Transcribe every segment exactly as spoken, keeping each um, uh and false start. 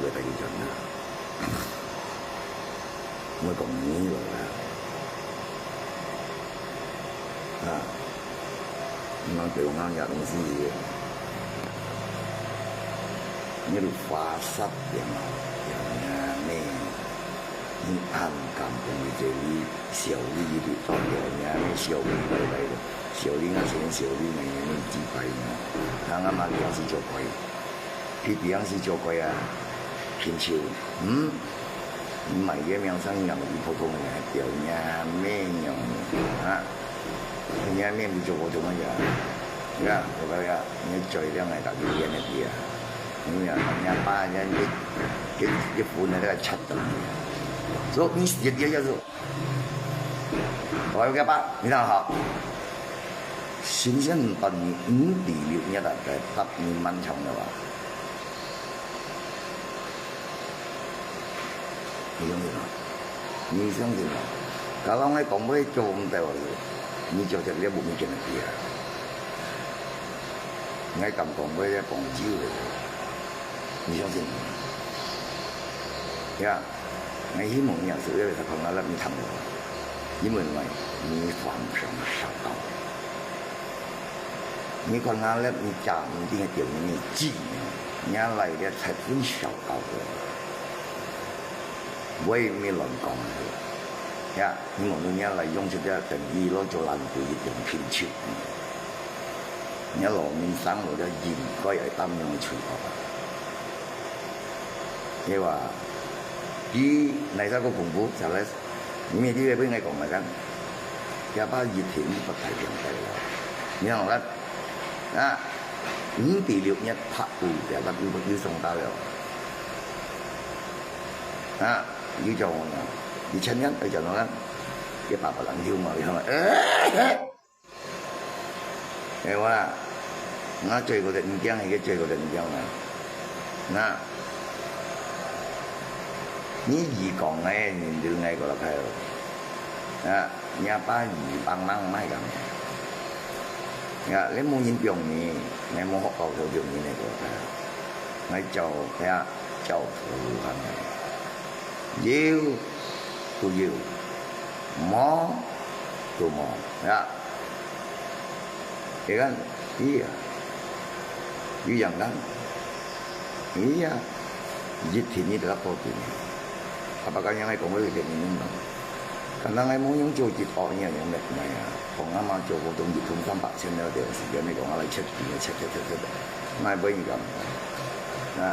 个代誌轉啦。毋會講你了啦。啊，你講對方也東西，你就發洩點嘛，點呀咩，你暗感覺你這裡小利益，點呀咩小利益來的，小利益啊，先小利益啊，你幾百億啊，他媽媽也是做鬼。 佢平時做鬼啊，平時，嗯，你買个名聲樣，你普通人，表面咩樣啊？表面你做普通个呀，你看，我讲呀，你嘴上还打个烟的呀，你看，人家把人家一一一分的那个吃东西，所以你一定要做。 我有个吧，你看哈，新鲜五百年，五第六日啊，在十年漫长了吧？你相信吗？你相信吗？Kalau ngai kong boy做毋到，你做得了無物件个啊。Ngai kam kong boy咧，kong jiu个，你相信吗？呀。 𠊎希望你也係為了看𠊎摎你談話，因為𠊎你犯上小道。你看𠊎摎你家人个條件，你知，你來了才分小道个，我也沒亂講个。呀，你望到你來用這個等於老做爛鬼一種品質。 你老命生活了應該愛擔當个罪惡啊。對吧？佢哪隻个恐怖，Charles？你每日會分𠊎講个，這把一天不太平白了。你看啦，啊，五第六日拍鼓，表達又又送到了。啊，又叫我呢，你前天又叫我呢，一百个人救我，你看嘛，呃， 哎，我啦，我做過得你講，佢做過得你講啦。那，你一講个，你就愛過來開哦。啊，你阿爸一幫忙買个咩？呀，你無人幫你，你無學校就幫你那個開哦。來教，呀，教徒行个。有，都有，無，都無，呀。 你看，佢啊，佢樣看，佢啊，一天你都要報警。阿爸講樣來講，我有點明白。可能𠊎無用做一哦，你也用得來啊。講阿媽做活動一通三百千了，這個時間你講阿來切錢，切切切切，哪會你講？啊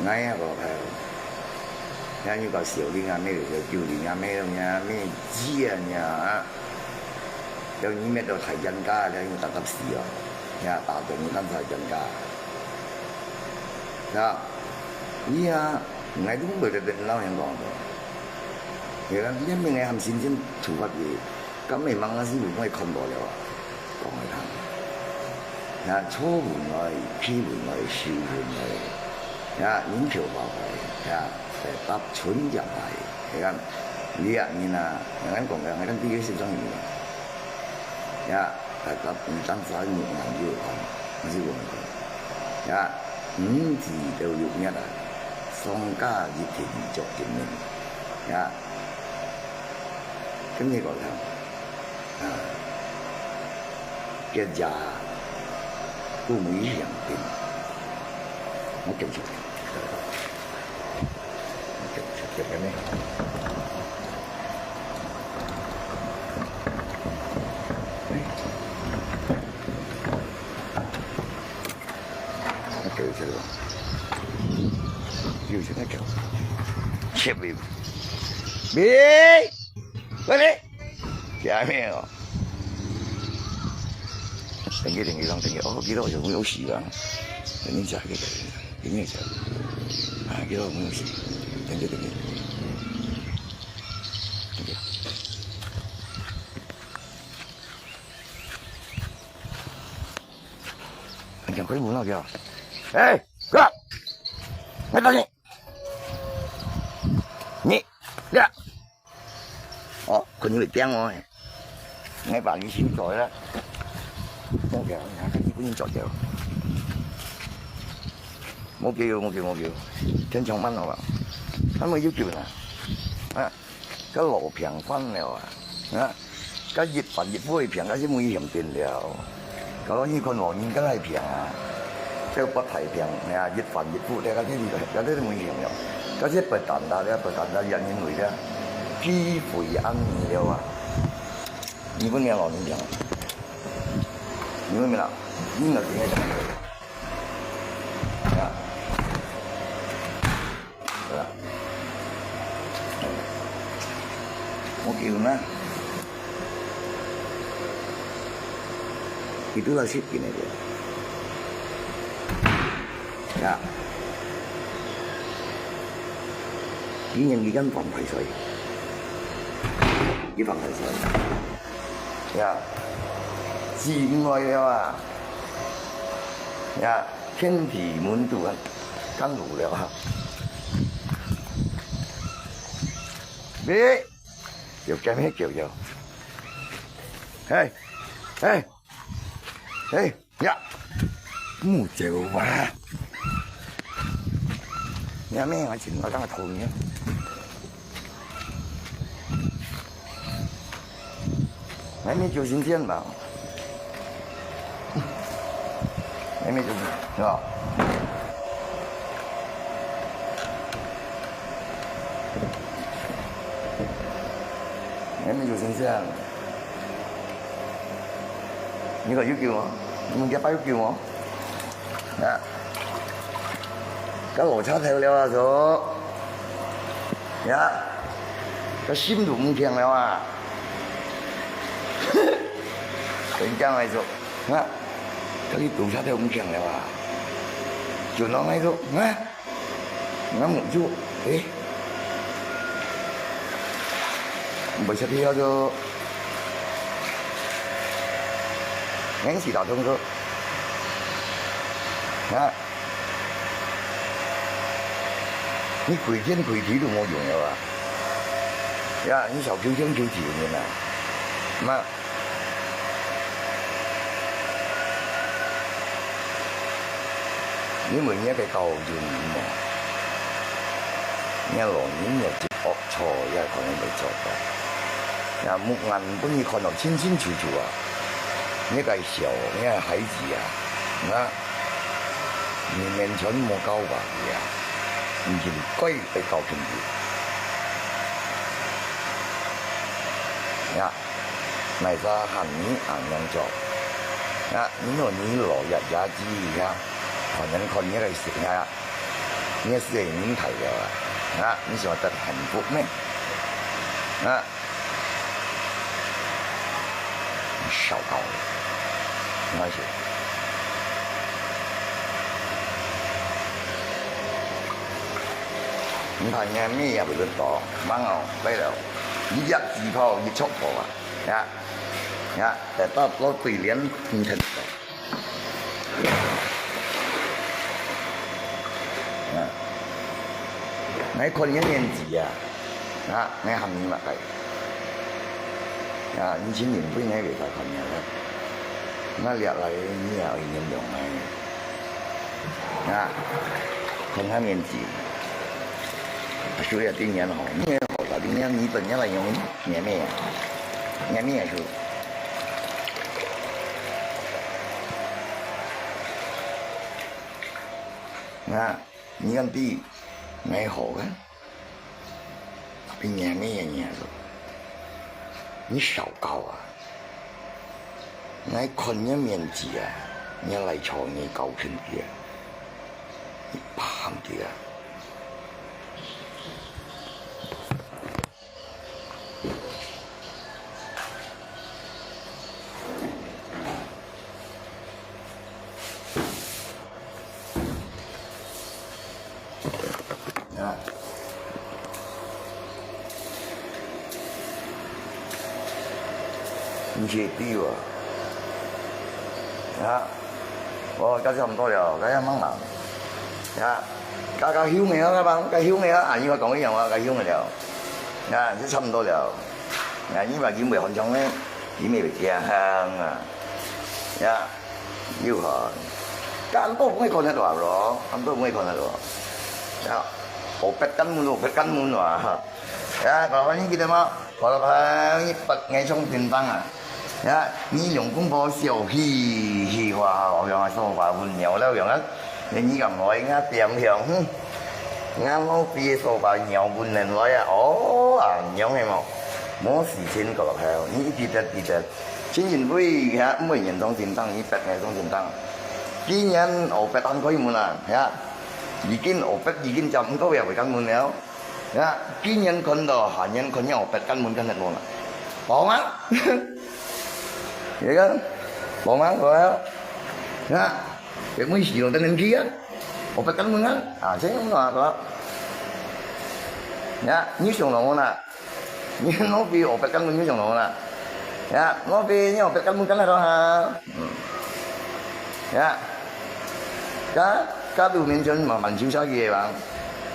，𠊎也無開。 像你講小林啊，咩个九零啊，咩个啊，咩雞啊，啊，要你滅到大冤家，要你打到死哦，呀，打到你當大冤家，啊，你啊，𠊎都毋會得老人講个，你看，你明个還新鮮出發个。 今晡日望下師傅，𠊎看到了啊，講个聽。呀，初聞來，奇聞來，秀聞來，呀，人口爆來，呀，哎，搭春節來，你看，你啊，你啊，𠊎講个，𠊎講第一个先生人啊，呀，哎，搭你當時你研究看，還是我們講，呀，五至到六月啊，上架一定做今年，呀。 跟你講聽，啊，結扎，故無異樣定。我繼續，我繼續，繼續咩？我繼續，繼續，繼續，切尾，尾。 喂，你，下面哦。等一下，等一下，等一下，哦，幾多有沒有洗啊？等一下，等一下，等一下。啊，幾多有沒有洗？等一下，等一下。等一下。你講快點，不鬧掉。哎，哥，來，等你。你，呀。 哦，肯定會驚哦。𠊎把你先做啦。做掉，你看，你不能做掉。無救，無救，無救，天長慢好啊，還無有救呢。啊，該老病患了啊，啊，該一飯一碗个病，該係危險定了。搞到你看老人家个病啊，這个發大病，啊，一飯一碗，這个係，這个係危險了。該係不單單个，不單單人認為个，機會恁呢了啊。你問你老人家，你問你啦，你老人家。 啊，啊，無救呢。佢都來食緊个。啊，今年佢敢放大賽，佢放大賽。呀，自然來了啊。 呀，天地門都啊，干路了啊。喂，有干咩叫叫？嘿，嘿，嘿，呀，木头啊！你还没有请我当头呢。 还没九十天吧？还没九十，是吧？还没九十天，你个有救吗？你们家爸有救吗？ 啊，該老車頭了啊，就，呀，該心都毋強了啊。真正來做，啊，該你老車頭毋強了啊，就啷來做，啊。 𠊎目珠，誒，毋會食藥就，硬是打通个。啊，你跪天跪地都無用个啊！呀，你少求天求地个人啊，嘛。 因為若个教育無，若老人若一惡錯，也可能會做到。若目眼分你看到清清楚楚啊，若个小，若个孩子啊，那，你完全無教化佢啊，你應該愛教訓佢。呀。 哪儕喊你恁樣做？啊，你老你老爺爺子呀，可能看你个食呀，你个事業大了啊，啊，你想得幸福咩？啊，少搞，那是。你看人家咩也不是多，蛮好，对了，一粒子泡一戳破啊。 呀，呀，得到落水连平成功。啊，𠊎看你年紀啊，啊，𠊎喊你麼个？啊，你請你不應該給他看見了。那下來你也會原諒𠊎。 啊，看下面子，所以啊，今年吼，你也好啦，今年你本年来用，年尾啊，年尾啊，是。啊，你看比，你好啊。 比若咩个人啊，你少搞啊！𠊎看若面子啊，若來朝你教訓佢啊，你怕佢啊！ 啊。你去比哦。啊。哦，該差毋多了，該也慢慢。啊。該，該香个啊，該幫，該香个啊，啊，你話講一樣話，該香个了。啊，這差毋多了。啊，你話佢袂寒暢呢，佢袂驚啊。啊。 又好。暗晡毋會看得到咯，暗晡毋會看得到。呀，烏白間門，烏白間門啊！呀，各位你記得嗎？各位，你八月上叮噹啊！呀，你用公婆笑嘻嘻哈哈，好像啊，說話溫柔了樣啊！你敢來，我點香，哼！我老弟說話鳥不能來啊！哦，啊，樣係無？無事情，各位，你一直得，一直得。 正因為遐毋會嚴重叮噹，伊八月上叮噹。今年烏白還開門啊，呀，已經烏白已經佔毋到也會間門了，呀，今年看到下年看樣烏白間門間得無啦，無啊，這個，無啊，無啊，呀，這門時咯，等等去啊，烏白間門啊，啊，這樣啊，呀，你想到無啦？ 你老弟烏白間門你想到啦？呀，老弟你烏白間門間得到哈？嗯。呀，該，該路面上慢慢修下去个嘛，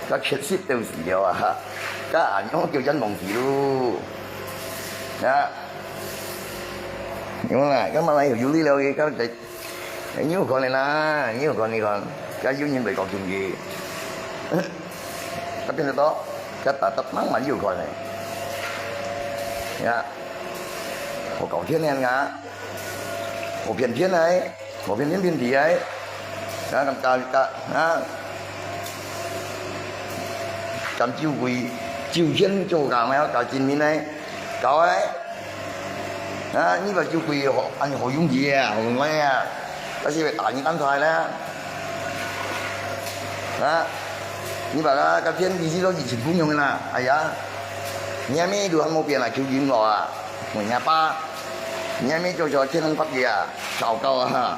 該確實都死了啊！該恁樣就真忘記咯。呀，有啦，該慢慢有有力了个，該 哎，你有看个啦，你有看，你看，該有人會搞經濟，該變得到，該大大慢慢有看个。呀，好搞天然啊，好騙騙來，好騙騙騙地來，啊，咁搞搞啊，咁酒鬼，酒騙做假，還要搞精明呢，搞个。 啊，你把酒鬼好，恁好容易啊，好容易啊，但是會打你當差啦。啊，你把他，他騙你去到一千分鐘啦，哎呀，你還沒都還沒變啦，求人了啊，我nhà ba，你還沒做做天龙八爷啊，糟糕啊，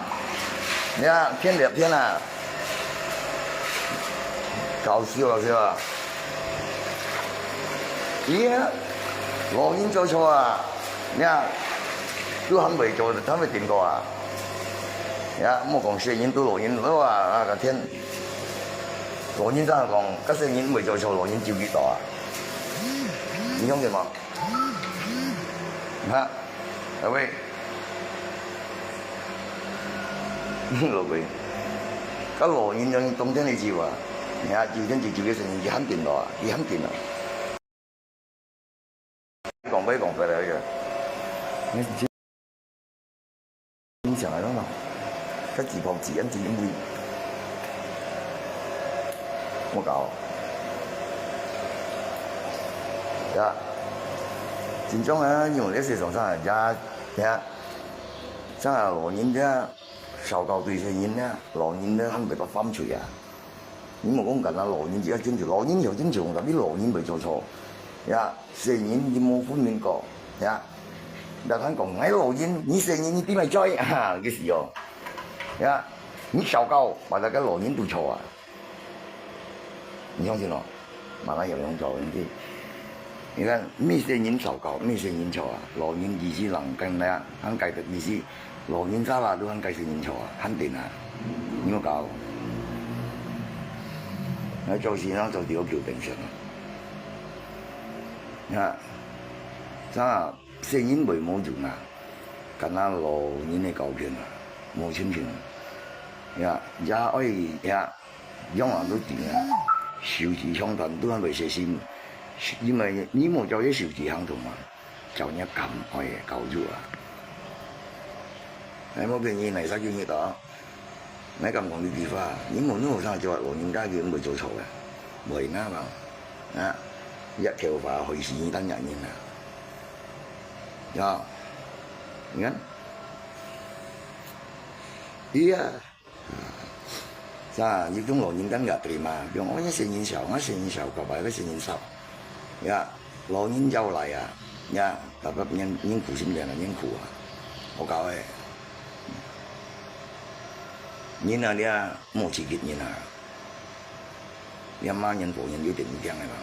你看，騙了騙啊。 搞笑啊，是吧？咦，老人做錯啊，你看，都還未做，還未定過啊。呀，莫講細人，都老人了啊，啊，個天，老人正講，該細人未做錯，老人就去到啊。你相信無？哈？ 哎喂，老鬼，該老人用冬天个酒啊，你看九天九九个時候，佢肯定咯，佢肯定咯。講不講出來个？你想來了嘛？該幾泡幾樣幾樣味，我搞。呀，緊張啊，因為這些早上呀，呀。 像啊，老人家，少教對細人啊，老人家還袂發犯罪啊。你莫講干那老人家要進去，老人有進去，tapi老人會做錯。呀，細人你莫分明講，呀。那他講，哎，老人，你細人你點會做？哈，个時候，呀，你少教，把那個老人都錯啊。 你相信咯？慢慢有用做，你知。你看，麼个人糟糕，麼个人錯啊，老人意思人跟那，還改得意思，老人家啦，都還改成人錯啊，還定啊，你莫搞。那做事呢，做到有救定性啊。啊，啥，細人會無用啊，干那老人个教訓啊，無親像。呀，也愛呀， 樣樣都知啊，手指長短都還會細心，因為你無教佢手指行動嘛，教人家敢愛个教育啊。哎，莫騙你，哪儕有你到？哪敢講你句話？你無你無啥教，老人家佢毋會做錯个，毋會那嘛，啊，一條話害死你單一人啊，呀，你看，對啊。 啊，啥，有種老人家也對嘛，比如講，哦，這細人少，我細人少，搞白个細人少。呀，老人要來啊，呀，大家人，人苦心點啊，人苦啊，好搞欸。人啊，你啊，莫刺激人啊。你啊，罵人、罵人有點影響个嘛。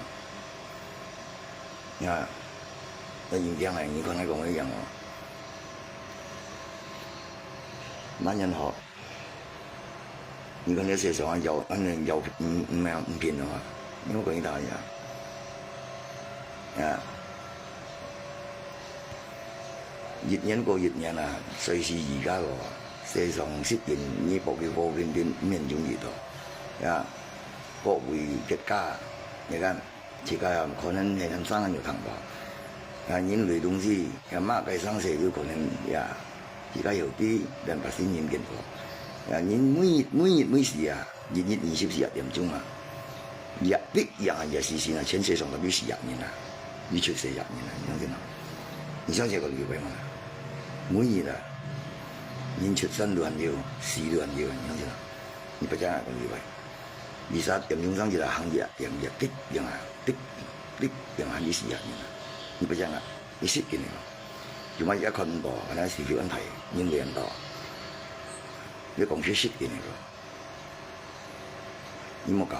呀，那影響个，你看那講个樣哦。罵人好。 你看這世上啊，要，恁樣要，嗯，嗯，毋平啊嘛，你有看到呀？啊，一年過一年啊，歲數而家咯，世上十人，你保佢好肯定毋免容易到。呀，各位國家，你看，自家也可能係很生有聽到。啊，人類東西，也麼个生死有可能呀，自家有比人百姓人更多。啊，人每日每日每時啊， 日日二十四點鐘啊，也必贏啊，也是死啊，全世上都必死人啊，你出世人啊，你相信嗎？你相信个禮拜嗎？每日啊，人出生都還有，死都還有，你相信嗎？你不講啊，个禮拜，二十點鐘上去了，行業點也必贏啊，必必贏啊，你死人啊，你不講啊，你識緊个嘛？有麼一看到，可能是有安排，人會到，你講是識緊个。 你莫搞，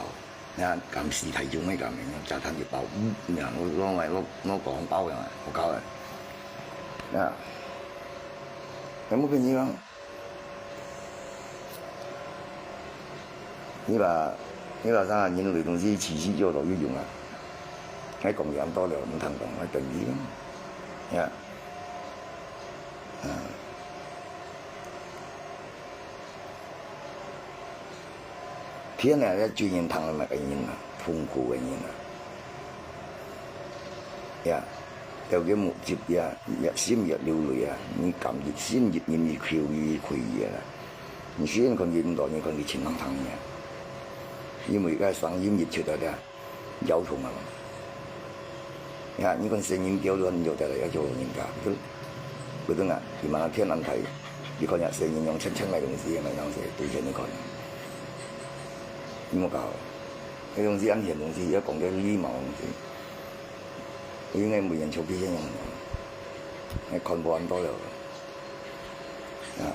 那敢死太久没敢，假谈一包，嗯，那我我我我搞红包呀，我搞的，呀，全部骗你啊！你把你把啥人類东西起起就都有用啊，还讲讲到了，唔通讲，还等你，呀，啊。 天啊，這罪人聽了麼个人啊，痛苦个人啊。呀，到佢目汁呀，越心越流淚啊，你感覺心越忍，越流越淚啊。你雖然看佢毋到，你看佢盡難聽呀。因為該聲音一出來了， 搖動啊。呀，你看聲音叫到你有得來要叫人家，不不等啊，你馬上天然台，你看下聲音用清清个東西，嘛樣子，對前你看。你莫搞，這東西安全東西，要講个禮貌東西，應該每人出去先用，還看不完到了。啊。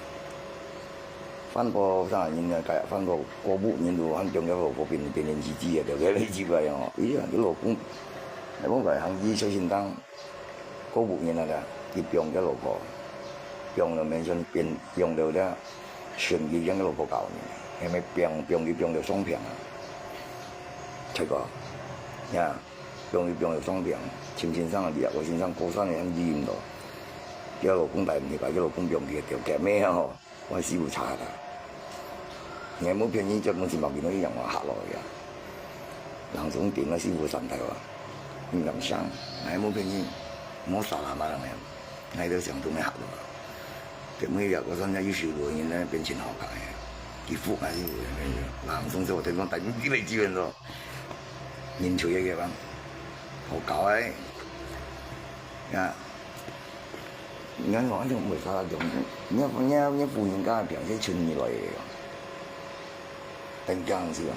反過啥人啊，該反過過五年都還中間老婆變變成自己啊，就該類似个哦。哎呀，佢老公，老公个行醫出心當，過五年了啦，佢放个老婆，放了面前變放了啦，選佢將个老婆搞呢，還沒放放佢放了雙病啊，才个，呀，放佢放了雙病，親先生啊，我先生高山个行醫唔到，佢老公帶唔起，佢老公放佢條條命哦。 𠊎師傅差啦。𠊎無騙你，這東西無見到一樣話下落去啊。人總點个師傅上台哇，你敢想？𠊎無騙你，無啥啦嘛人呀，𠊎都想都沒下落。這每日我上家有修路人呢，變成好看个，佢服啊師傅，人總說我天光帶你來支援咯，人吹个个吧，好搞哎，呀。 你看我這種為啥用？你看，你看，你看婦人家个表現，春泥來个，很驚是吧？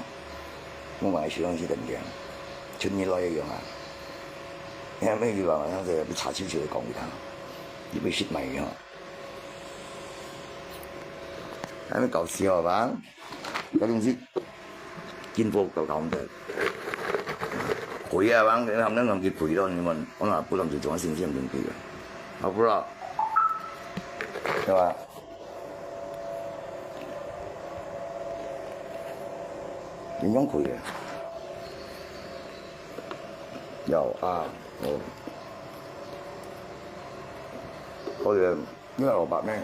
我買个時候是很驚，春泥來个用啊。你看沒有吧？好像是被查清楚的講一趟，你被shit買个哈。還沒搞笑吧？ 該東西，政府搞搞毋得。佢啊，人，人，人，人去佢咯，你們，我哪不能就做先生等佢啊？好不好？對吧？你用佢啊？有啊，哦。好个。 你老伯咩？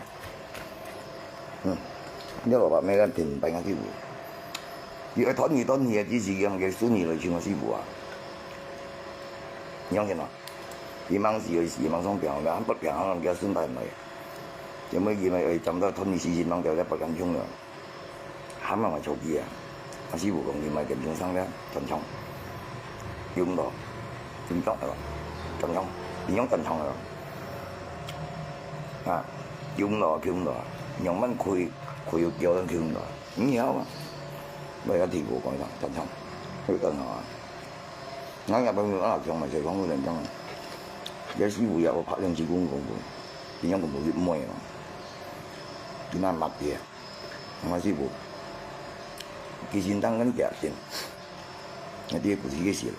嗯，你老伯咩？咱平平啊，師傅。佢愛斷你斷你啊，只是讓佢孫女來尋我師傅啊。你相信嗎？佢忙死佢死，忙上病，佢還不病，讓佢孫帶來。因為佢們愛站到斷你死死，忙掉了不敢用了。 還慢慢手機啊。啊，師傅講你買電動上了，斷腸。救毋到，真重要，斷腸，你用斷腸了。啊，救毋到，救毋到，用慢開，開又掉，救毋到，你曉啊？我要提過講一下，斷腸，會斷好啊。那要不然啊，講嘛，就講有人講，這師傅也有拍電視公公公，你用个無去買嘛，你那抹掉。 𠊎師傅，佢先生跟佢先，那啲故事个時候，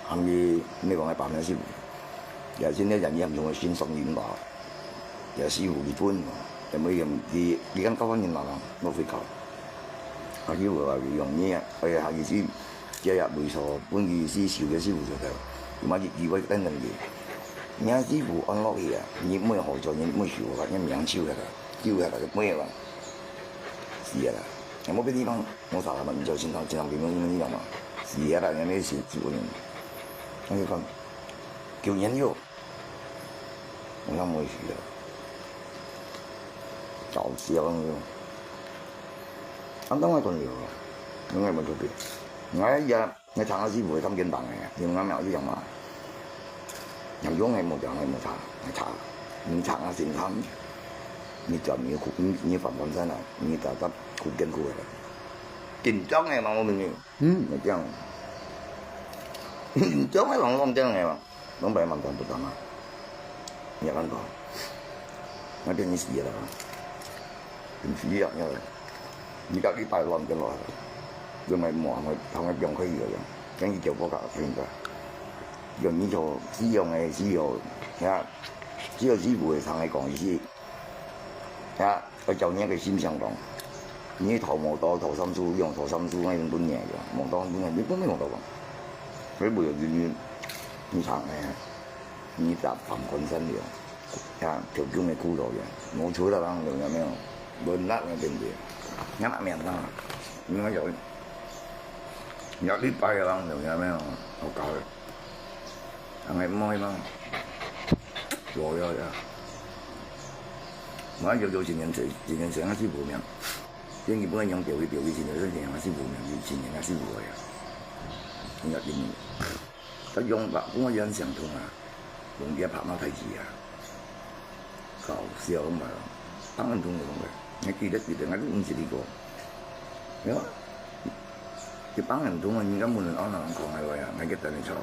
喊佢，你講个爸爸師傅，也先生人嚴重个心傷人吧，也師傅離婚嘛，也沒有，佢，佢跟高人嘛，落水搞。啊，師傅話佢用你啊，哎呀，下一次，這也為所，本佢是修个師傅做得，佢嘛一機會等等佢。人家師傅安落去啊，你沒有好做，你沒有修啊，你名修了。救下來个妹啦，死下來，也無別地方，我查查嘛，你就經常經常給你們講嘛，死下來，人家死死人，那就講，九年有，我想我死了，搞笑那種，啊，當然講有啊，應該沒特別，哎呀。 你查下師傅會看見當个，你毋敢了就講嘛。有用个無用个無查，無查。你查下先看，你轉你苦，你你反反身啊，你咋咋苦更苦个。緊張个嘛，我問你，嗯，你講。緊張个，攏講緊个嘛，攏白忙當不當啊。你也看到，那變成死了。 毋需要，因為你家己帶亂个咯，就買mua，買，通个放開个，跟佢叫我搞，可以个。用你就使用个，使用，呀，只有師傅个常个講，意思，呀，要教你个心想講，你頭毛刀，頭三叔，用頭三叔那種分你个，毛刀分你，你不用毛刀吧？所以不有你，你常个。 你打反观山了，呀，就用个苦头呀，我除了人有没有？轮那个对不对？那么面上，你们有，要一百个人有没有？好搞的，俺还没嘛，我要呀，我有有几年前，几年前还是无名，因为不能用表一表一，几年前还是无名，几年还是无呀，你要听。 佢用白工个人想通啊，用佢白貓太子啊，搞笑嘛，當然通用个，你記得記得，我都毋識呢个，有啊，一幫人通啊，人家無人安人講个話啊，𠊎个等你吵，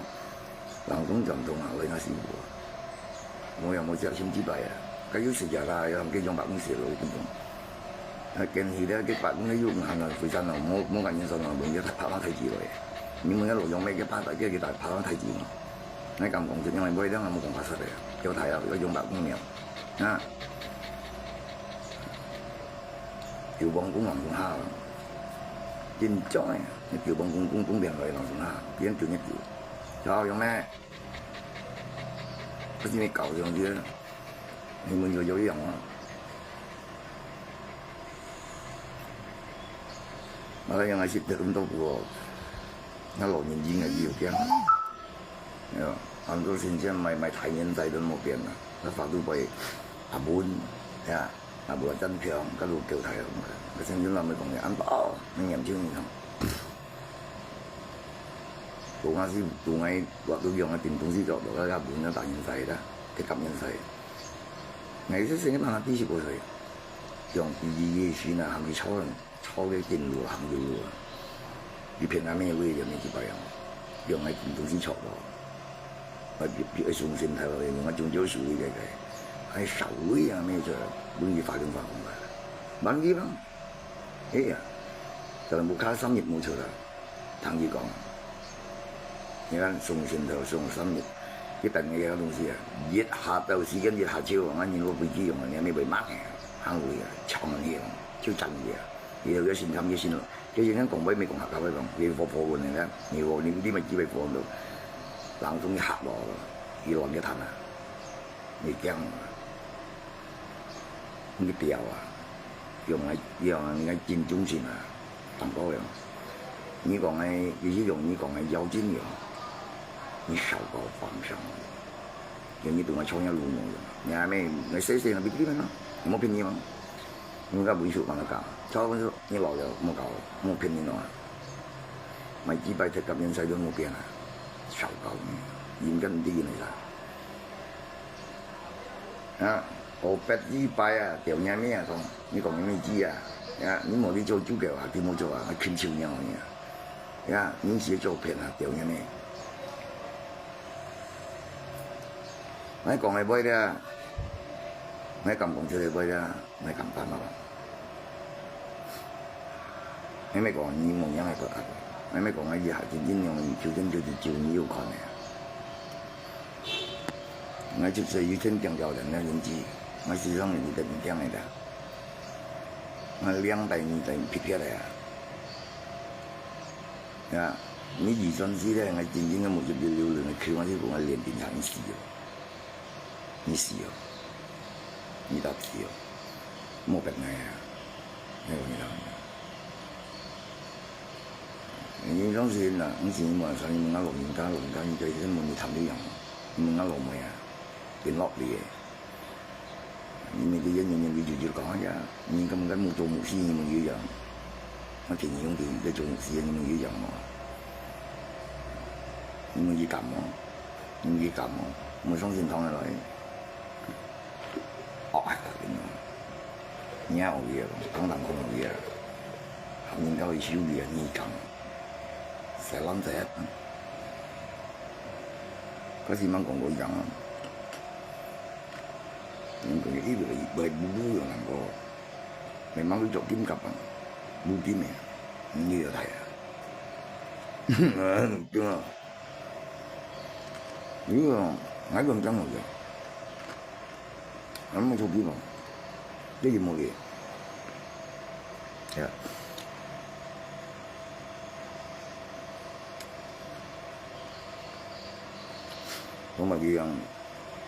人講講通啊，我應該是無啊。 我也無食心機擺啊，該有時間啦，有人叫用白工寫落去，對不對？啊，今日咧，佢白工咧又毋喊人回山咯，無無甲人算咯，問佢白貓太子落去。你問佢老楊咩，佢白白叫佢白貓太子嘛。你敢講真，因為我一定也無講白賊个，叫大家要用白工苗啊。有王公王公下，真正个，有王公公公變來王公下，變準一久。好用咩？ 不是你搞上去，你們有有用啊？馬來西亞係得咁多個，那老年人啊，有驚。哎呀，很多現在買買大年仔都無變啦，那法都被阿文呀，阿文真強，該路叫大人，那現在那麼講的，安保，那嚴重影響。 我講係，我講，我都用个電動車做，我个本个大人仔啦，鐵甲人仔。𠊎細細个嘛，知識過歲，用第一个時呢，行去抄人，抄个電路，行路路啊。一片啊，咩位也没去白用，用个電動車做咯。啊，一一一雙身头，用个中招手个个，还少位啊，没错，本去发电发工个，蛮地方。 哎呀，可能屋下三日無出來，聽佢講，你看送信頭送三日，佢等个東西啊，一下晝時間一下晝，𠊎人落飛機用啊，你還袂慢个，行路啊，衝个，就站个，你有个心看个心咯，就是咱講話沒講客家話講，你活活問个啦，你活你你咪機會活到，人中意嚇咯，佢亂个談啊。 你驚啊，你掉啊，用來用來真忠心啊，當高了。你講个，你是用你講个妖精了，你少搞放生了，用你懂个創業路用，你還沒，你細細个，你不知道嗎？你沒騙你嗎？ 你个文書幫佢講，超文書，你老了，莫搞，莫騙你喏。買幾百隻甲面賽都莫變啊，少搞，應該毋知你啦。啊，我八幾擺啊，掉你命啊，講，你講你知啊，啊，你莫去做主角啊，你莫做啊，我親像nhau呢。啊，你是做騙啊，掉你命。 𠊎講个話了，𠊎敢講出个話了，𠊎敢擔保。𠊎毋係講你無影个不安，𠊎毋係講𠊎以後真正用你求真就是救你有看个。𠊎就係有天降高人个年紀，𠊎時常人个物件个啦。𠊎兩代二代撇撇个啊。呀，你二三四代，𠊎真正个目汁流流，流个，去往去往，𠊎連平常你死哦。 你死哦，你大死哦。無別个啊，係毋係啦？你相信啊，毋信你問下，你問下老人家，老人家你就係問你談這樣，你問下老妹啊，變落嚟个。你每個人人人佢就就講呀，你敢敢無做牧師，你問佢樣，我聽你用佢在做牧師，你問佢樣無？你問佢敢無？你問佢敢無？我相信當然來。 惡下个人啊，惹好个，講人講好个，人家會收你啊，你講，細人仔啊，可是吂講過樣啊，人講一個會會不不用難過，慢慢去做金甲啊，不金个，你有大啊，對啊，你講，還講講好个。 啊，無手機嘛，這就無去。係啊。我嘛一樣，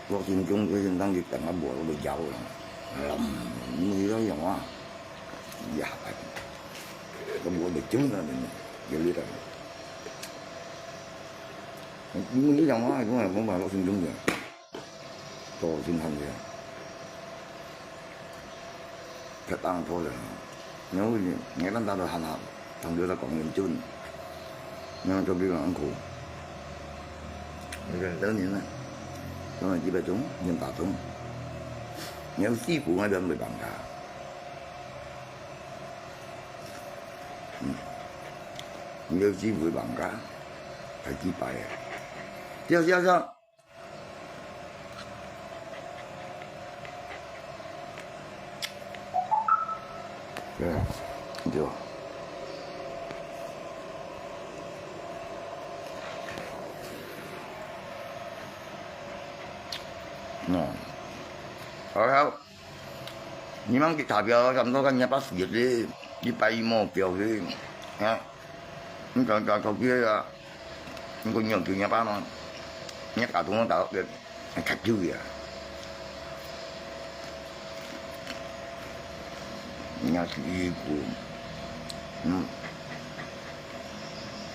我心中最近當時等下無，我就搖了。嗯，你要用啊？呀，我就真的，有力量。你要用啊？我嘛，我心中的。 做真好个，較當好个。然後呢，你看大家都喊好，當多在講研究呢，然後就比較苦。你看，等你呢，等了幾分鐘，人打通。你要辛苦，我都沒辦法。嗯，你要辛苦，辦法，才幾百啊。行行行。 對啊，對啊。嗯，好，好。你們去投票，差不多跟人家把死的，一百一毛票去，啊，你講講講別个啊。 你講你有叫若爸嘛？你打通打到个，較久个啊。你要去一步，嗯，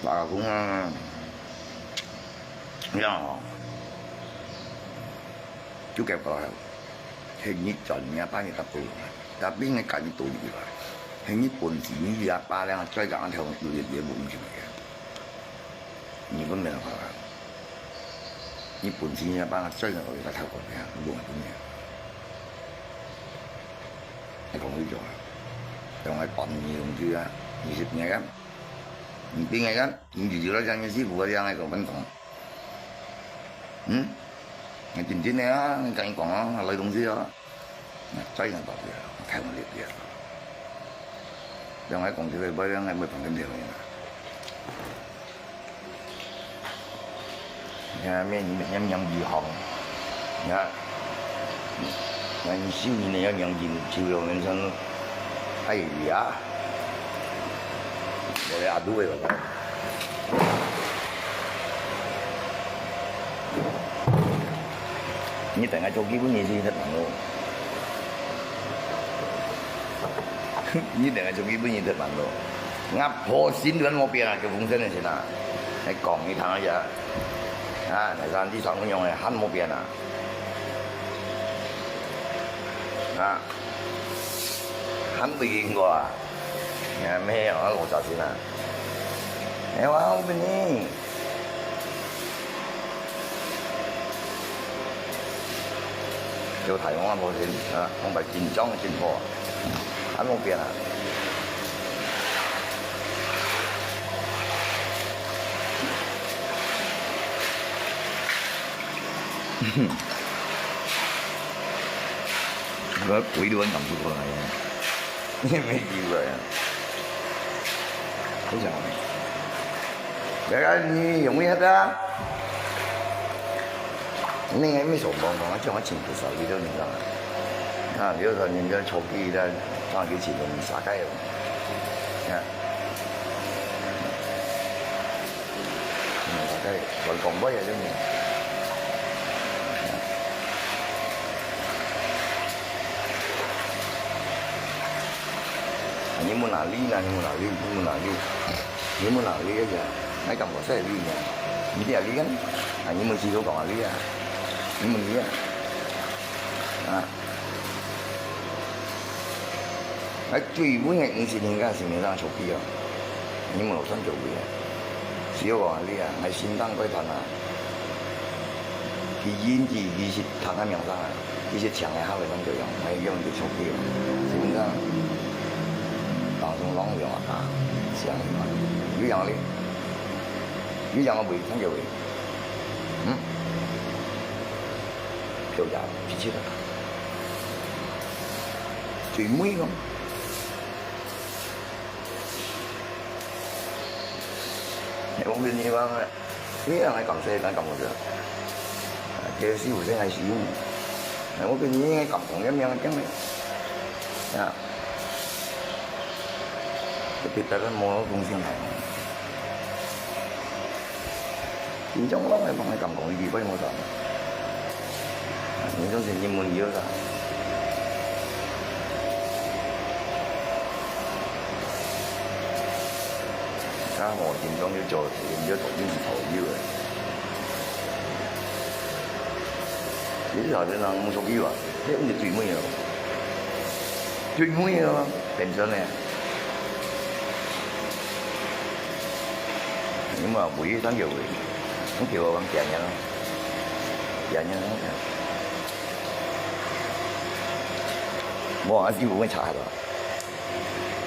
打通啊，呀，就該个，係你賺若爸个答案，tapi你趕緊倒入來，係你本事，你若爸咧，再講條路也也無問題个。 你分明白啊？你本身也把它算了，我给他太过分了，不公平。你讲这种啊，用来办你东西啊，你是你看，你听看，你就知道讲你是不这样来跟我们讲。嗯？你真正的啊，你跟你讲啊，来东西啊。 那再一个道理啊，开放一点。另外讲起来，不然还没放跟别人啊。你看，面面面皮红，你看，那你修你那要良心，修了人生，哎呀，我的阿杜哎，我。 你等下做基本你是忒忙咯。你等下做基本你忒忙咯。我破心都無變啊，叫風聲个先啊。你講你聽一下。啊，那三弟上用个還無變啊。啊，還未贏過啊。你還沒有啊，我早先啊。哎，我後面呢？ 有大王啊，無先啊，講白緊張緊火啊，還無變啊。該鬼都很想不出來。 你沒機會啊。不想。來啊，你容易喝啊。你還沒上班嘛，叫我請不少，你都你知道嗎？啊，比如說人家抽屉的，放幾千塊，你傻呆了。啊。嗯，大概我講過也就你。問哪裡啦？你問哪裡？你問哪裡？你問哪裡个呀？𠊎感覺係哪裡呀？你知哪裡啊？啊，你問師傅講哪裡啊？你問佢啊？啊？𠊎最尾个五十年間，心靈上出去啊！你問老三做位啊？師傅講哪裡啊？𠊎心臟快斷啊！佢引起佢是斷个名聲啊！ 一些強个客人就用，哎，用就出去了。基本上，当中拢有啊，啊，这样子嘛。有样哩，有样个位，看有位。嗯？票价一千个。最尾咯。哎，我跟你讲啊， 你人个感受，咱感覺著。啊，這師傅真係師傅。啊，我對你个感動，一命一定个。啊，特別大家無公信力。緊張咯，還幫你感動，一句話無講。啊，你總是你問佢啦。 啊，無，緊張就做，就做，就做有个。你頭先人講出去啊，迄毋係最尾咯，最尾咯，變成呢。你嘛，唯一三个位，你叫我讲点样，点样。无啊，是毋会差个。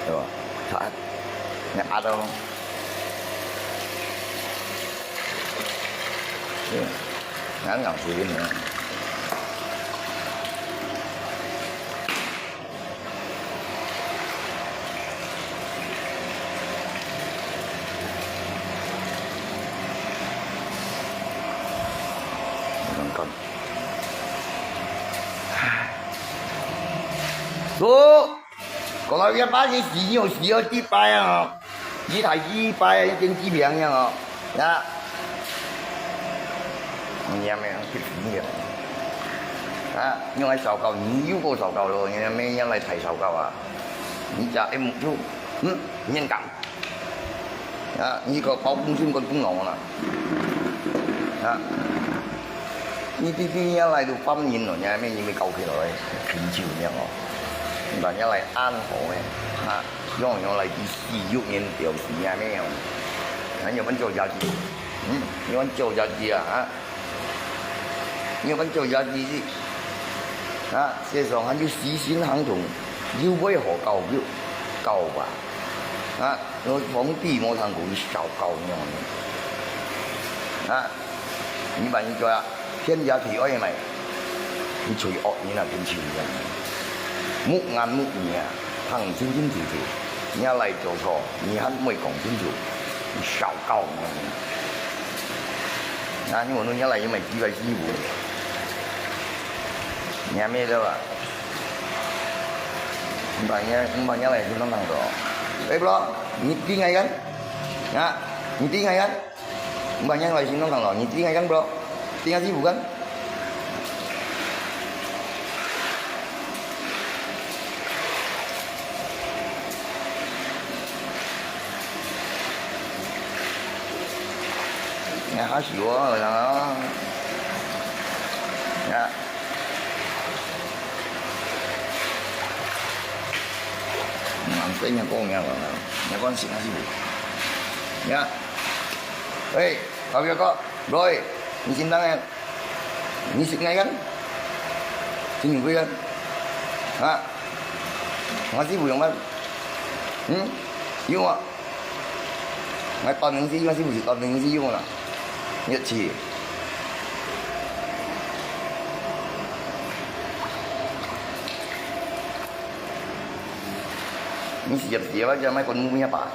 對吧？看，你壓到，嗯，硬硬水个呢。你看看。走。 講到這把是死有死有幾擺啊，一台一百啊，一千幾平樣哦，呀。你也沒有去死了。啊，你來燒烤，你又過燒烤咯，你也沒人來抬燒烤啊。你家一目就，嗯，面講。 啊，你个包公斤个公勞啦。啊，你弟弟也來到半年咯，你還沒，你沒搞起來，挺久了哦。你把人家來安好哎，啊，用用來第四六年表示你還沒有，還有没有做家具？嗯，你们做家具啊，啊？ 你有看做下去，啊，世上還有死心行動，又為何搞又搞吧？啊，我皇帝無通講你少搞樣呢。啊，你把你做啊，天下第二嘛，你最惡人啊，跟前人，目眼目耳啊， 聽清清楚楚，你也來做錯，你還毋會講清楚，你少搞呢。那你問你也來又沒機會欺負，你還沒得吧？你把人家，你把人家來去弄弄走，哎，bro，你聽哎看，啊，你聽哎看。 Banyak lah sini kan lo, niti ngai kan bro, tinggal sibuk kan? Ya, hasi wa, ya. Ya. Nang sa niya ko niya, niya ko sini sibuk. Ya. Hei, kau ya ko, bro, ni sini tangan. Ni sik ngai kan? Sini bui kan? Ha? Ngai si bui kan? Hmm? Yung ah. Ngai ton nang si, ngai si bui si ton nang si yung na. Yat si. Ni siap-siap aja mai kon mu punya pa.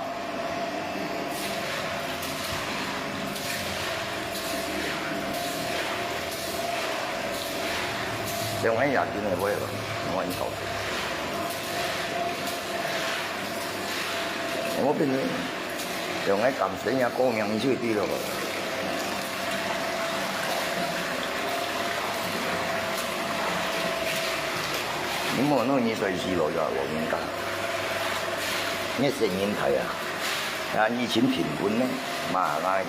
Yang ai yakin ai boleh ba? Nama ini kau? Nama pin ni? Yang ai kam senya kau yang ni sui ti lo ba? 你莫弄你衰死咯，我跟你讲。你个聲音大啊，啊，你真貧困呢，嘛哪樣？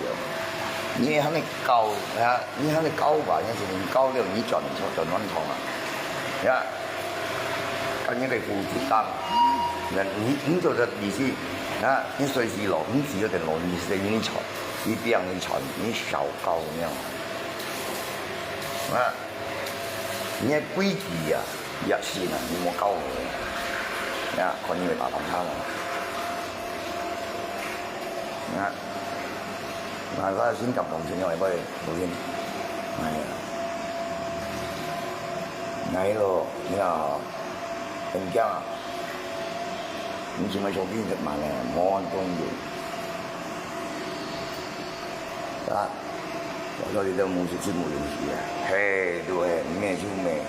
你還你教，啊，你還你教吧，你是教了，你轉錯，轉亂堂啊，呀，跟你个負負擔，那你，你做得理解，啊，你隨時落，你只有等落，你是你傳，你不要你傳，你少教那樣，啊。 你个規矩啊，也是啊，你莫教我。呀，看你會打打他嘛。啊，那个新感动全要会不會不行？哎呀，哎咯，你看啊，很强啊。你怎麼兄弟怎麼呢？莫忘东西。啊。 我到底都無食，食無零食啊。嘿，對嘿，咩就咩。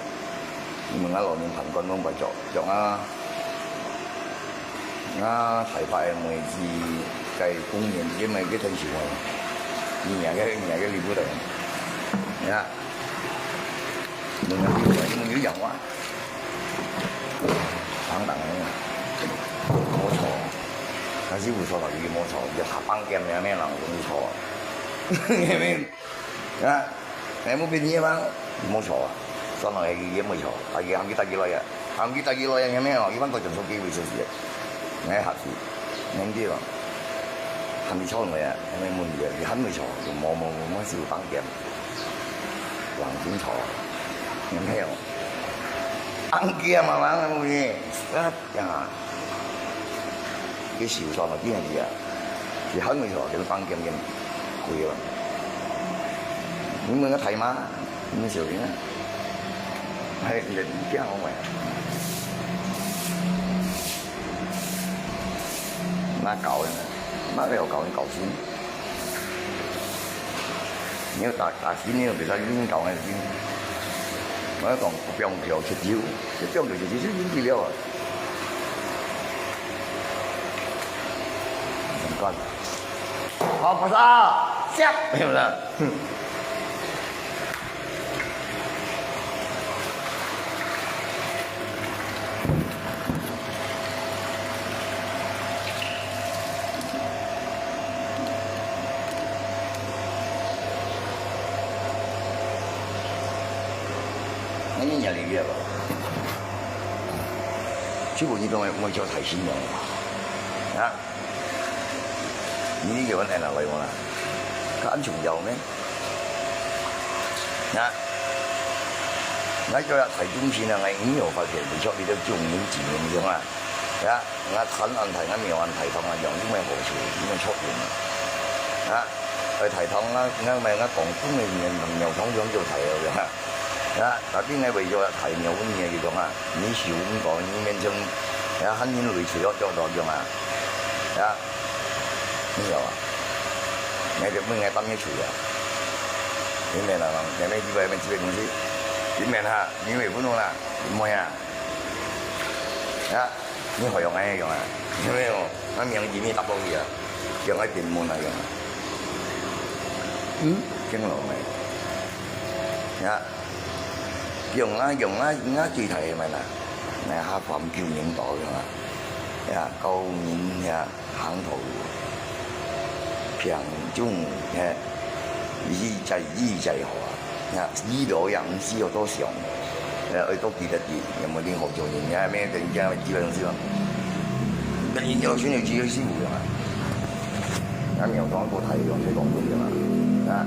你問𠊎老人盤管攏白做，做啊。啊，大把个妹子，該公園，這麼个天氣啊，你那個，你那個你不懂。呀，問啊，你問有用啊？ 等等个，無錯，但是有錯就係無錯，就下班見面个人容易錯啊。啊，哎，無變你嘛，無錯啊，算了，佢也無錯，啊，佢喊佢帶佢來啊，喊佢帶佢來啊，有沒有？一般都就做機會出去，哎，下次，能對吧？喊你錯了呀，還沒問題啊，你喊你錯，就無無無無事有幫見。 黃金草，有沒有？安吉啊，嘛嘛有呢，啊呀，佢受傷了，變樣啊，佢喊你錯，佢就幫見見，可以了。你問个大媽，你小心啊，還有你的家伙嘛。那搞呢，那个要搞你搞心。 你要打，打心，你要比較硬搞个心。我講，不用調出酒，不用調出酒，就硬起了啊。很快。好，不是啊，下，沒有了。哼。 那你年齡越了，就不一定會，會叫太新了啊。 你有人來哪來玩啊？佢恁重要咩？啊？𠊎叫佢大眾心啊，𠊎沒有發現，你叫你都眾人之名用啊。啊，𠊎產恁大，𠊎廟恁大方啊，用，有麼好處，有麼作用啊？啊，愛大方啊，𠊎，𠊎，𠊎講，講个名，廟堂上就大了，啊。 啊，tapi𠊎為咗大廟分你个講啊，你受毋過，你面前，啊，喊人類除了腳到講啊，啊，你曉啊？𠊎就問𠊎當面除啊，你免啦，你免幾百，免幾百公司，你免哈，你會分我啦，你莫呀，啊。 你好用哎用啊，有沒有？那名字你打過去啊，用个屏幕那用啊。嗯，真老美。呀，用啊用啊，那最大个嘛啦，那下放九年到用啊，呀，高年呀，行头路，平中嘿，一再一再好啊。 呀，醫療也毋需要多想，呃，愛多記得記，也無定好做人，也免等人家來記得東西咯。等人家選舉就辛苦了嘛。啊，廟堂過大用，就講不了嘛。啊，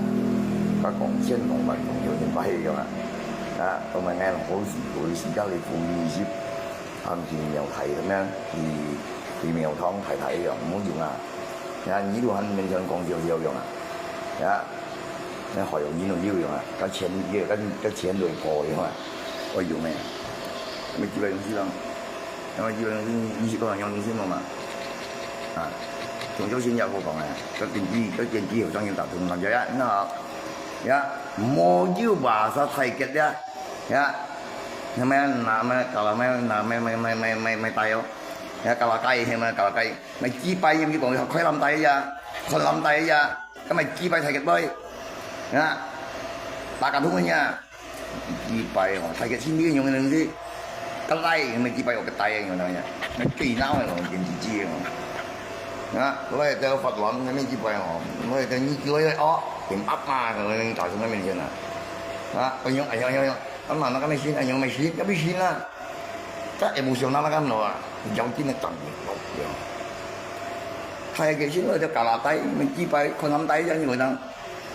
佢講千講萬講，有人拜用啊。啊，我們那種好事，好事，家裡不如意，他們去廟台怎麼樣？去，去廟堂太太一樣，沒用啊。啊，你都還勉強講就有用啊。啊， 該好用，人都有用啊，該錢，該，該錢都破用啊，會用咩？該基本東西咯，該基本東西，你是講用東西嘛嘛？啊，中小型也好講啊，該經濟，該經濟有當然大部分人家呀，你好，呀，無有話啥太結呀，呀，那麼拿麼搞了麼拿麼麼麼麼麼麼帶哦，呀，搞了該什麼搞了該。 買幾百，你講開南大呀，看南大呀，該買幾百大个杯，啊，打卡通个呀，幾百哦，大个千幾用个東西，該來買幾百哦，該大个用个呀，該最鬧个咯，電視機个哦。啊，來到法院，該面幾擺哦，來到你來哦，連爸爸个人家屬个面前啊，啊，哎喲，哎喲，哎喲，哎喲，啊，嘛，那个咩信，哎喲，咩信，要不信啊，該emotional那个喏啊，要紧个讲，要。太个信，我就加拿大，面几摆，看他们大家有人。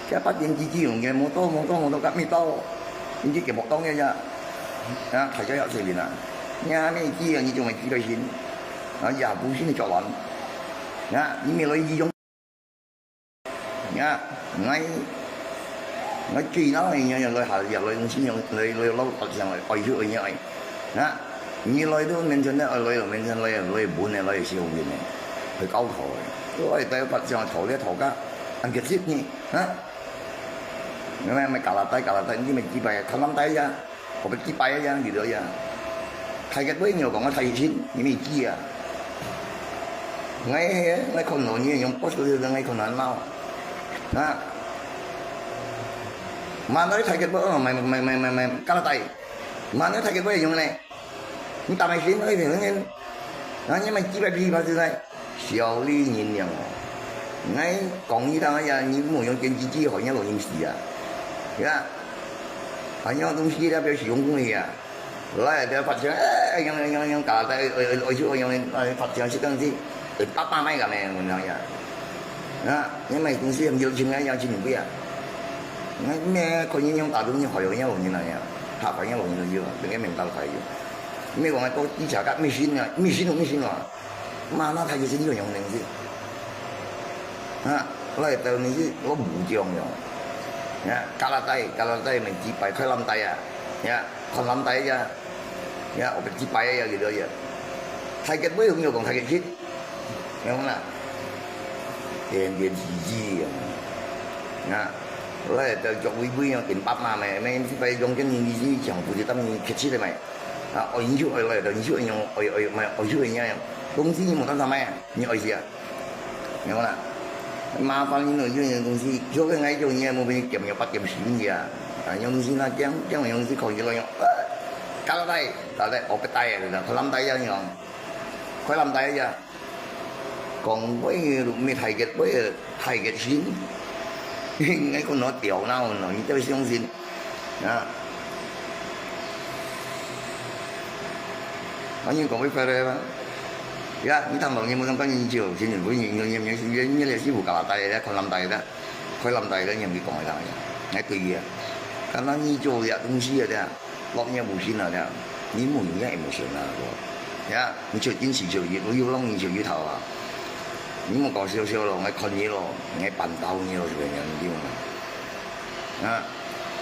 佢八點幾幾用个，無到，無到，無到，甲未到，你去節目當个呀，啊，大家要水平啊，你還沒記啊，你就沒記到心，啊，也不是你做人，啊，你沒來利用，啊，𠊎，𠊎最惱个人來下，也來用信用，來，來，來，來，愛去愛愛，啊，你來到面前呢，愛來到面前來，來問个，來小問个，去搞頭个，來在發上頭个頭家，恁个責任，啊。 你們，你們加拿大，加拿大，你們幾擺，看他們大呀，我們幾擺呀，你知道呀。大个不會有講我大心，你們記啊。𠊎，𠊎看到你用，我說的，𠊎看到鬧。啊。Mana大个不，買，買，買，買，買，加拿大。Mana大个不用呢？ 你打牌先，哎，等等，啊，你買几百批发出来，小利人了哦。哎，讲你当呀，你莫用电视机，好像老人死啊，对吧？好像东西那边使用过的啊，来，不要发钱，哎，用用用用，搞得，哎，哎，哎，就用，哎，发钱是东西，哎，八百买个咩，我讲呀，啊，你买东西很有钱啊，要钱不要，那没可能用打东西，好像要老人了呀，他好像老人了就，这个没办法用。 你講个到以前个迷信啊，迷信就迷信啊，嘛那太就係有用个東西。啊，來到你係老無講用。呀，加拿大，加拿大咪幾擺開藍帶啊，呀，看藍帶呀，呀，我幾擺呀，幾多呀。太極不用有講太極去，明白啦？天天自己用。啊，來到腳尾尾用緊爸爸咩，咩幾擺用緊你你講不知道你客氣的咩？ 啊，愛你就愛來，愛你就愛用，愛，愛，買，愛就愛用，東西你無當上買啊，你愛死啊？明白啦？麻煩你咯，有人東西，就跟𠊎種嘢，無分你減了八點十米啊，啊，用東西那減，減用東西可以來用，啊，搞來，搞來，我不帶啊，快藍帶一樣用，快藍帶一樣。 講話个，毋係太極，話个太極拳，應該講到掉腦咯，你都相信啊？啊，你講會快樂嗎？呀，你當老人，我想講你就，真正不，你，你，你，你，你，你，你，師傅搞大个，看南大个，看南大个，你毋講个，哎，對呀，剛剛你做這東西个，對啊。 落葉無心啊，這樣，你無有影也無行啊，係無？呀，你就堅持就有，有浪你就有頭啊。你莫搞笑笑咯，𠊎看你咯，𠊎扳倒你咯，係毋係？你知無？啊，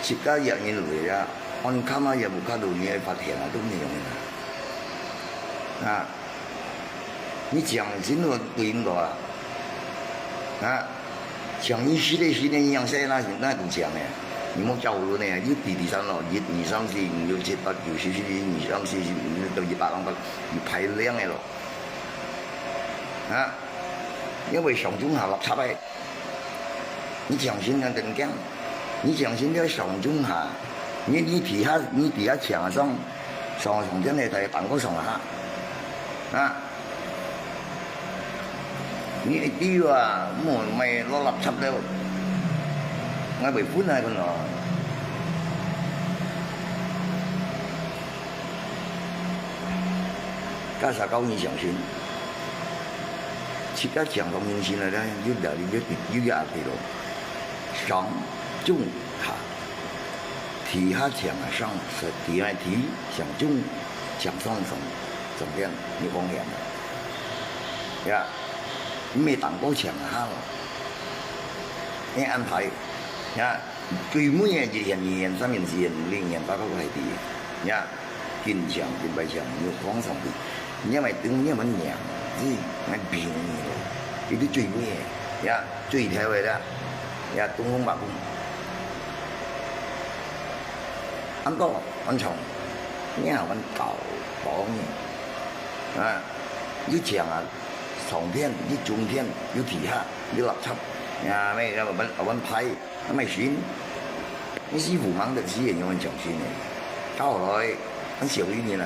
自家一人落啊，安康啊，也無看到你个發現啊，都無用啊。啊。 你講真个對毋到啊？啊，講你死咧死咧，你樣細那，那堵講呢？你莫叫我呢，你比比算咯，一二三四五六七八九十十一二三四十五六到一百兩百，你排量个咯。啊，因為上中下落差个。 你講真个真驚，你講真个上中下，你，你底下，你底下牆上，上，上天个在當个上下，啊，你一丟啊，莫買落垃圾了，𠊎會分啊，分咯。 該啥教你相信？自家講到明星了，有道理，有，有，有壓力咯。上中下，底下強啊上，是底下底，上中，上上上，上邊，有風險啊。呀，你袂當過強啊下咯。你安排，呀， 最尾个一年、二年、三年、四年、五年、八个个係个，呀，緊強、緊敗強，有往上去，你愛等，你愛贏，你愛平你咯，這个最尾个，呀，最頭个啦，呀，東風八公，安到安長，你還穩到保你，啊，你強啊，上天，你中天，你地下，你垃圾，呀，咩，要穩，穩派。 啊，毋係信，你師傅忙得死人，有人相信呢。到後來，恁少一年啊。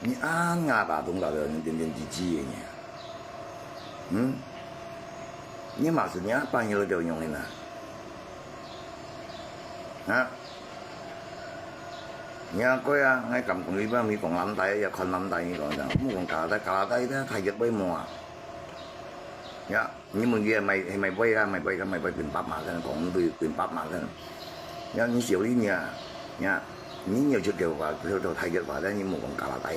你恁牙巴東巴个，你點點滴滴个呢？嗯？你嘛係你阿爸你老豆用个啦？啊？你阿哥啊，𠊎敢講你爸，你講藍帶，也看藍帶，你講啥？莫講加拿大，加拿大个太熱會無啊？呀，你問佢係賣，係賣杯啊，賣杯，賣杯冰白嘛，真係講對冰白嘛，真係。呀，你小李你啊，呀，你有出去話，去到太熱話，你莫講加拿大个。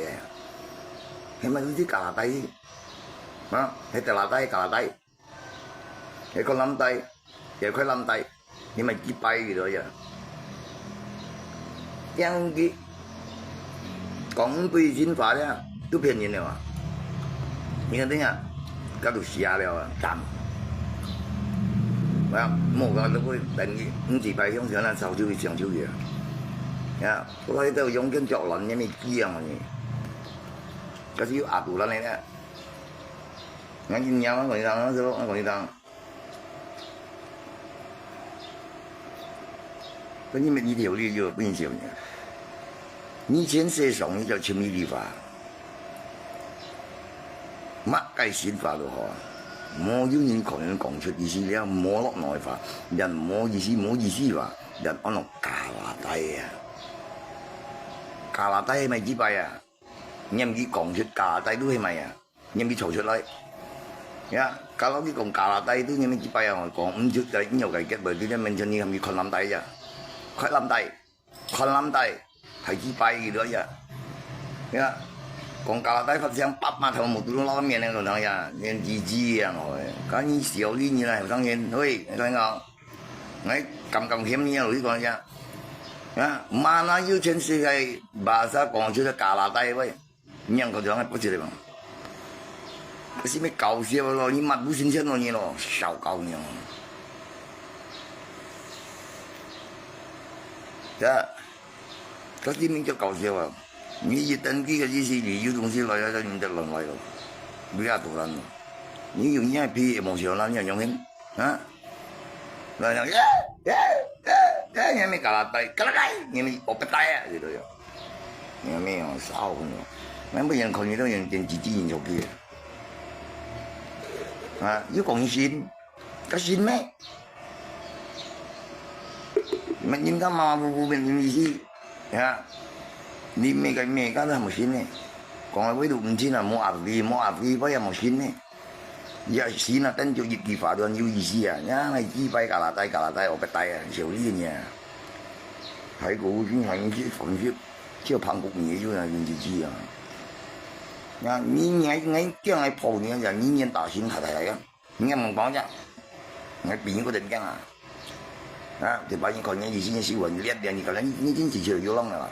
係嘛？你知加拿大，啊，係加拿大，加拿大，係個藍帶，係個藍帶，你咪幾擺佢咯呀？驚佢講對真話咧，都騙人了啊！你看等下，該都瞎了啊，damn！啊，莫講都會等於五幾擺用錢啊，早就去搶救去啊！啊，我都用緊腳卵，你咪驚啊你！ 該係有阿杜蘭个咧。𠊎今年我講你聽，我講你聽。該你們一條理就分手呢。你前世上你就尋你地方，麼个神法都好，無有人可能講出意思了，無落內法，人無意思，無意思法，人安到加拿大啊！加拿大係賣幾擺啊？ 你毋去講出加拿大都係賣啊？你毋去吵出來。呀，假如你講加拿大都你毋去拜啊，講毋出个，你有个結尾，你在面前你還去看藍帶呀？看藍帶，看藍帶，還去拜佢了呀？呀，講加拿大發生八八頭目都老面个人呀，連幾幾樣哦，看你小李你來後生人，喂，你看啊，哎，敢敢嫌你啊，我跟你講一下，啊，mana有全世界巴沙講出个加拿大喂？ 你樣个就恁樣不值得嘛？這是咩搞笑咯？你乜不新鮮咯你咯，小搞你哦！這，這是名叫搞笑啊！你一登記个意思，你有東西來了，你得亂來咯，不要突然咯。你有你个皮毛笑啦，你還用心啊？ 來講，耶耶耶耶，你咪加拿大，加拿大，你咪我不帶啊，這都有。你咪用燒火咯，那不然可能都用電子機引出去。啊，又講心，个心咩？乜人家馬馬虎虎變成意思，啊，你咩个咩个都無心呢？講个話都毋真啊，無壓力，無壓力，不要無心呢。 也是那等就一句話都很有意思啊！呀，那幾擺加拿大，加拿大，我不帶啊，小李呢？還過有種還是方式，就韓國語就那用一句啊。呀，你你你講來泡你啊，你你打心太太呀，你也莫講呀，你比你个人講啊，啊，就把你看你以前是很烈的，你可能你已經只是流浪了啦，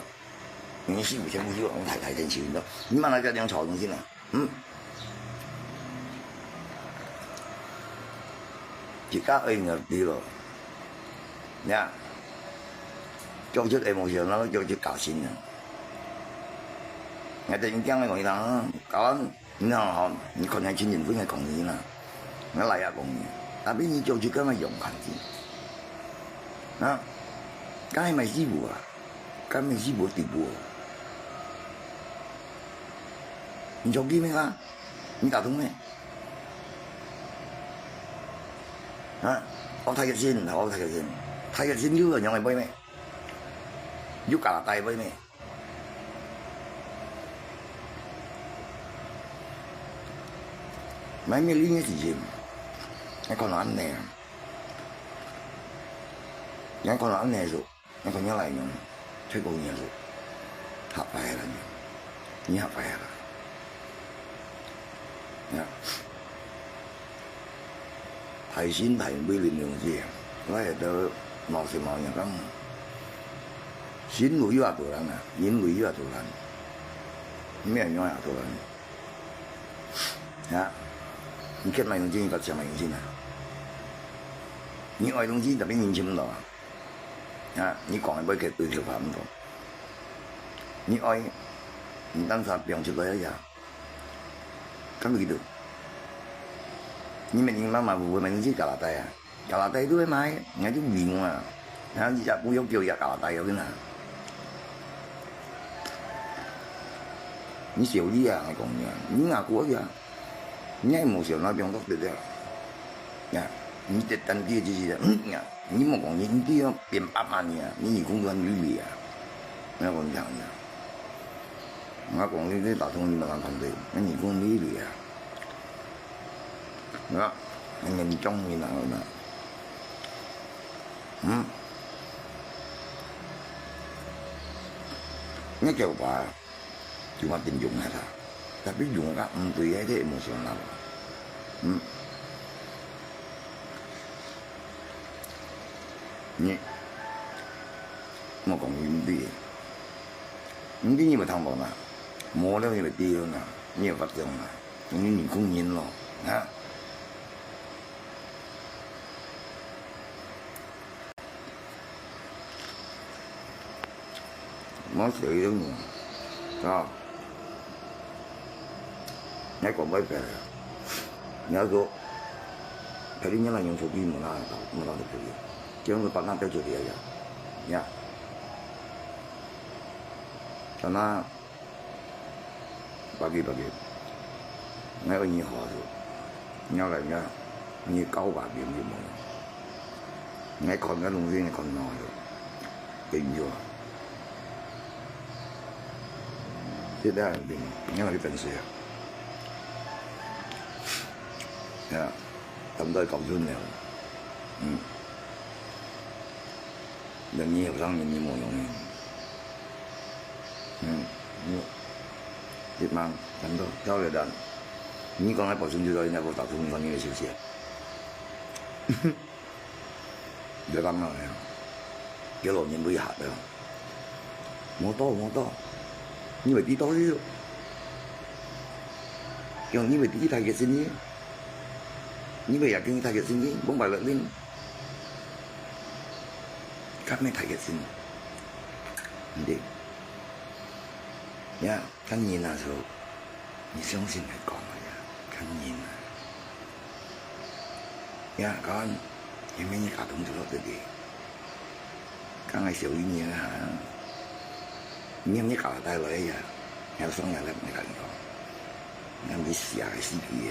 你是五千五就往太太真心的，你慢慢再這樣吵東西呢。 嗯。自家愛認知咯。呀，叫出emotional，叫出家庭啊。𠊎等講个講一堂，搞完，你看吼，你可能親人分个講你啦，𠊎來也講你，tapi你叫出个用看見。啊，該係麼个事務啊？ 該乜係無地步。你做佢咩啊？你打通咩？啊？我大學生，我大學生，大學生有樣个妹咩？有加拿大妹咩？買咩零个事情？你看到恁呢啊？你看到恁呢就 你看你來用，最高人數，合法个啦，你合法个啦。呀，大心大威力用這，我也都毛手毛腳講，心路有啊多人啊，人類有啊多人，咩人用啊多人。 啊，你欠買東西，你甲錢買東西啊？你愛東西，tapi你尋毋到啊？啊，你講个話，佢對頭發毋到。你愛，你當初放出來呀，敢會記得？你明明馬馬虎虎買東西加拿大啊？ 加拿大都會買，𠊎就明啊。然後你也不用叫人家加拿大，我跟你講。你小弟啊，𠊎講你啊，你阿哥啊，你還無想到放到得了。呀，你得等佢就是了，嗯呀，你莫講你，你都要變爸爸呢，你耳公都還流血啊。𠊎講你聽呀，𠊎講你這打通你們人團隊，那耳公流血啊。啊，很嚴重你哪有呢？嗯？你叫爸。 就話定用下啦，tapi用啊毋對，該个emotional。嗯。你，莫講你毋對，毋對你會聽無啦，無了你會知啦，你會發現啦，你耳公人咯，哈。 莫小意思，啊。你講白白，你要說，陪你娘娘出去，沒那，沒那出去，這樣子把那帶出去呀，呀。Karena Pagi-pagi，𠊎愛你好就，你愛來，你交把柄就無用。𠊎看个東西，你看孬就，變弱。現在你愛去等誰啊？啊，等到搞準了，嗯，等你後生人你無用个。 嗯，嗯，一萬，差不多，到了的。你講个保存就到現在，我打通上面的休息。你幹嘛呀？給老人不要的。無到，無到。你會知道的。用你會知道个聲音。你會也跟他个聲音，不买了呢。 較無大个心，毋對？呀，看人啊，就，你相信佢講个呀，看人啊。呀，講，因為你家庭就落這个，講个小一年啊，你你搞帶來呀，還有上來了，你跟你講。 𠊎毋係寫个詩句个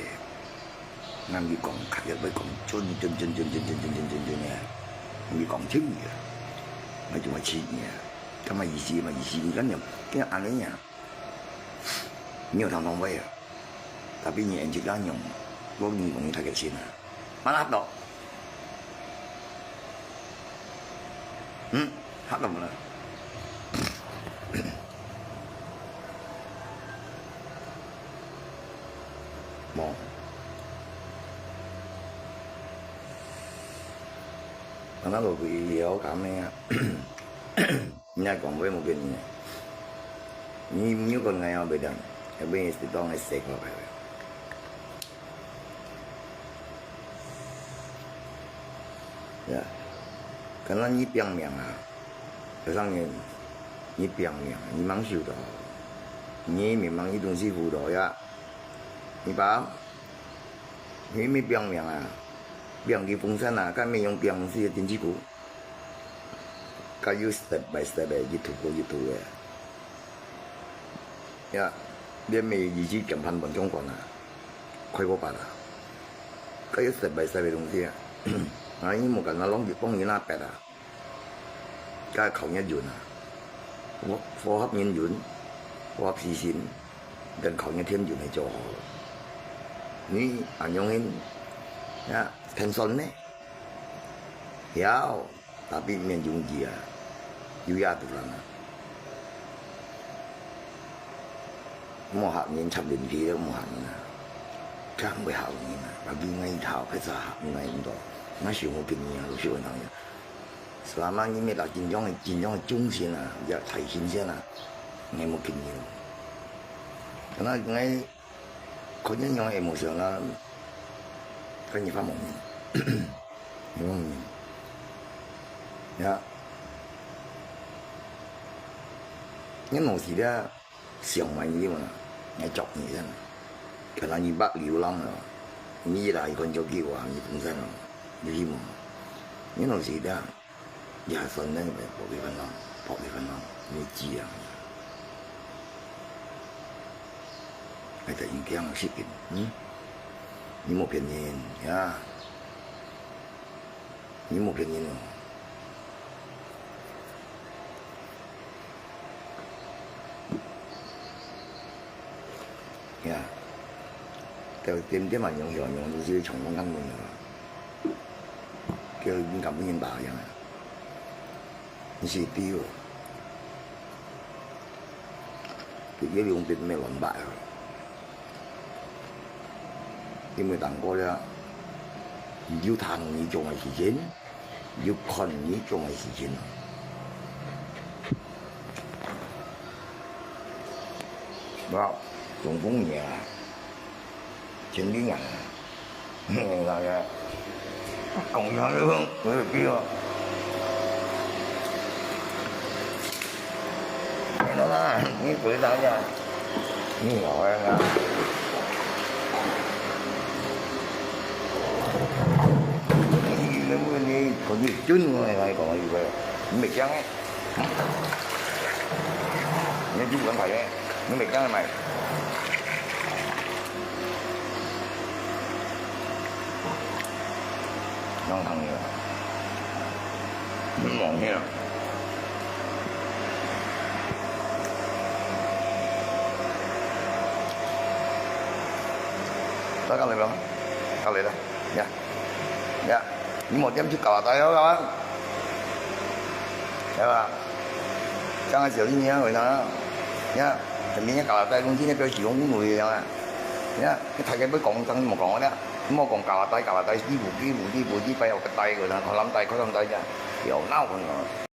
，𠊎毋係講，客家話講準準準準準準準準準个，毋係講真个，𠊎就愛真个，幹嘛意思嘛意思，你看你，你恁樣啊，你有聽懂未啊？Tapi你演技恁樣，我跟你講，你太開心了。 Mana to? Hmm? Hak ka mana? Mo. Mana lo ko i liao ka me a. Nai kong we mo ke ni. Ni, ni ko ngai a bedang. Ebe is the dong is sek lo ka. Ya. Karena ni piang miang a. Pasal ni, ni piang miang, ni mang siu to. Ni memang ni tungsi fu to ya. Ni pa. Ni mi piang miang a. Piang ki fungsan a, kan mi yong piang si tin chi ku. Kayu step by step e, gitu ko gitu e. Ya, dia mi yi chi kiang pan bon jong kuan a. Koi bo pa la. Kayu step by step e dong si a. Ngai mo kan na long ki pong ni na pet a. Ka khao ni yun a. Wo, wo hap ni yun. Wo hap si sin. Dan khao ni tien yun he jo ho. Ni an yong hin. Ya, tension ne. Yao. Tapi面容易啊，有影都人啊。莫嚇人，插人皮都莫嚇人啊。敢會嚇人啊？Bagi ngai thao，該隻嚇人ngai毋到。Ngai想無經驗啊，老實講啊。Selama你乜打緊張个，緊張个中心啊，也太新鮮啊，ngai無經驗。Karena ngai 可能用emotional，跟你發夢。用夢。呀，你無時咧想埋你嘛，你作你真。可能你白流浪了，你來看就給我，你本身了，你希望。你無時咧，也算那个薄皮粉咯，薄皮粉咯，你知啊。係突然間啊，失敬，嗯？你無騙人，呀？你無騙人哦。呀，到點點啊，用用用，就係長工工人啊，叫你敢不認吧樣啊？你是對哦。 佢个兩邊毋係亂擺啊。因為當過了，有聽你講个事情，有看你講个事情。哇，總共贏啊，千幾人啊！ 嗯，那个，讲啥个，我有病啊。没有啦，你回答一下。你好呀。你能不能你，你真的来讲一个，你没讲哎。你就不用快点，你没讲的买。 弄堂个，你望去啊。到隔離咯，隔離啦，呀，呀，你無點去搞大了啊，係吧？這樣小心你啊，為啥？呀，明天搞大東西那邊使用不一樣啊，呀。 你大家要講，當然莫講了，莫講加拿大，加拿大，你無知，無知，無知，擺有个大个人，看咱大，看咱大呀，有鬧分哦。